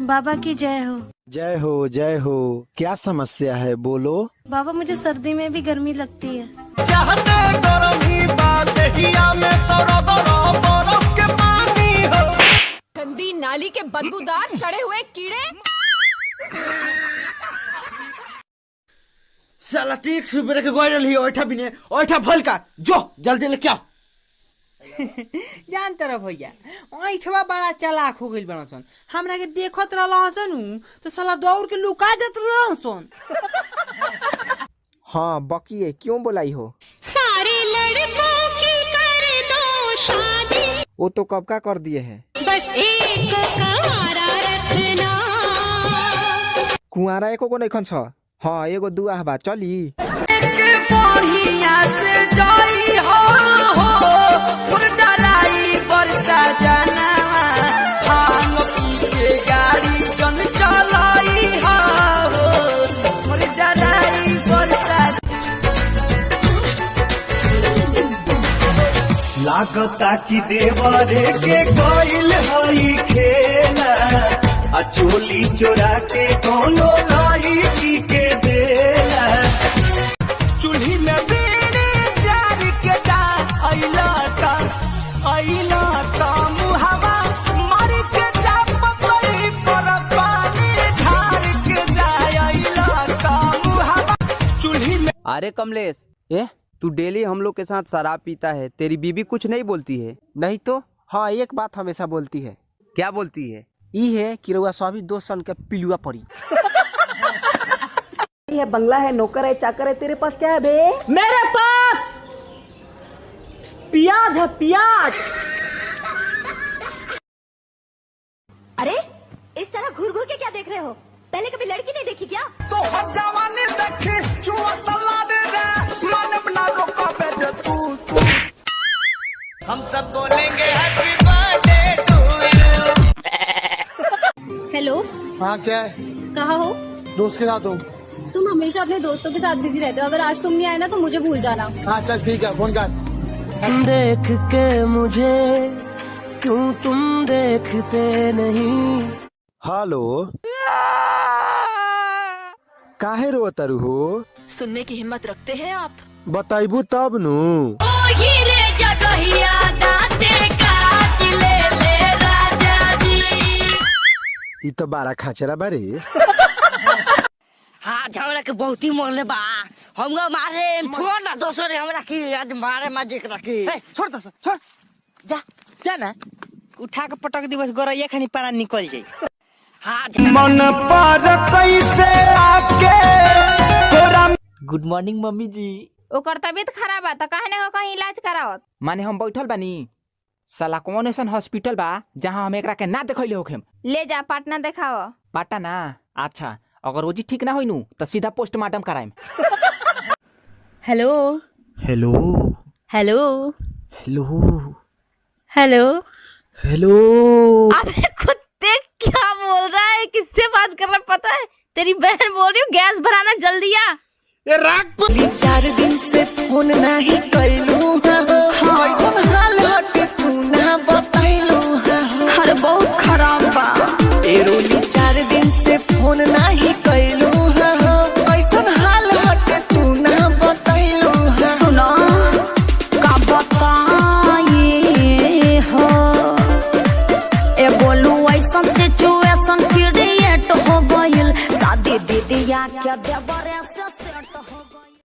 बाबा की जय हो। जय हो जय हो। क्या समस्या है बोलो। बाबा, मुझे सर्दी में भी गर्मी लगती है। चाहते गरम ही बात हिया में तोरो बरफ के पानी हो। गंदी नाली के बदबूदार सड़े हुए कीड़े। साला ठीक सुबह के गोइल ही ओठा बिने ओठा भल का जो जल्दी लेके आओ। जान तरह भैया, ऐठवा बड़ा चालाक हो गइल बड़ा सन। हमरा के देखत रहल हसन उ तो साला दौड़ के लुका जात रहल हसन। हाँ बकिए, क्यों बोलाई हो? सारे लड़कों की कर दो शादी। वो तो कब का कर दिए हैं। बस एक कुंवारा रखना। कुंवारा एको को नहीं छ। हाँ एगो दुआ बा चली। बढ़िया से जाई हो डराई बरसा जाना भांग पी के गाड़ी जन चलाई हो डराई बरसा। लागता कि देवरे के गइल हई खेला आ चोली चोरा के कोनो लाई के देला। चूल्ही में बीड़ी जार के जा अइला ता अइला ता मुहावा मार के जा पपई पर पानी झार के जा अइला ता मुहावा चूल्ही में। अरे कमलेश, ए तू डेली हम लोग के साथ शराब पीता है, तेरी बीबी कुछ नहीं बोलती है? नहीं तो, हाँ एक बात हमेशा बोलती है। क्या बोलती है? ई है कि रउआ सभी दोस्त सन के पिलुआ पड़ी। है बंगला है, नौकर है, चाकर है, तेरे पास क्या है बे? मेरे पास प्याज है, प्याज। अरे इस तरह घूर घूर के क्या देख रहे हो? पहले कभी लड़की नहीं देखी क्या? तो जवानी देखी चुआ तला रे मन अपना रोका पे जे तू तू। हम सब बोलेंगे happy birthday to you. Hello. हाँ क्या है? कहाँ हो? दोस्त के साथ हूँ। तुम हमेशा अपने दोस्तों के साथ बिजी रहते हो, अगर आज तुम नहीं आए ना तो मुझे भूल जाना। हाँ चल ठीक है, फोन कर। देख के मुझे क्यों तुम देखते नहीं। हेलो, काहे रोतरू हो? सुनने की हिम्मत रखते हैं आप? बताइबू तब नु। ई तो बारा खाचरा बारे। हाँ झगड़ा के बहुत ही मोहले बा, हमको मारे छोड़ ना दोसर हमरा की आज मारे मजे रखी। छोड़ दो, छोड़ जा जा ना, उठा के पटक दी बस गोरैया खानी पारा निकल जाई। हाँ मन पर कैसे आके तोरा। गुड मॉर्निंग मम्मी जी। ओकर तबीयत खराब है तो काहे ना कहीं इलाज करावत। माने हम बैठल बानी, साला कौन ऐसन हॉस्पिटल बा जहाँ हम एकरा के ना देखैले होखेम? ले जा पटना देखाव। पटना? अच्छा, अगर रोजी ठीक ना होइनु तो सीधा postmortem कराएम। Hello hello hello hello hello hello. अबे कुत्ते क्या बोल रहा है, किससे बात कर रहा है पता है? तेरी बहन बोल रही हूँ गैस भराना जल्दी आ। चार दिन से फोन नहीं कैलू कैसन हाल हटे तू ना बतैलू। अरे बहुत खराब बा। ए रोली चार दिन से फोन नहीं कैलू कैसन हाल हटे तू ना बतैलू। सुना का बताए हो, ए बोलू ऐसन सिचुएशन क्रिएट हो गइल, शादी दीदिया के देवर।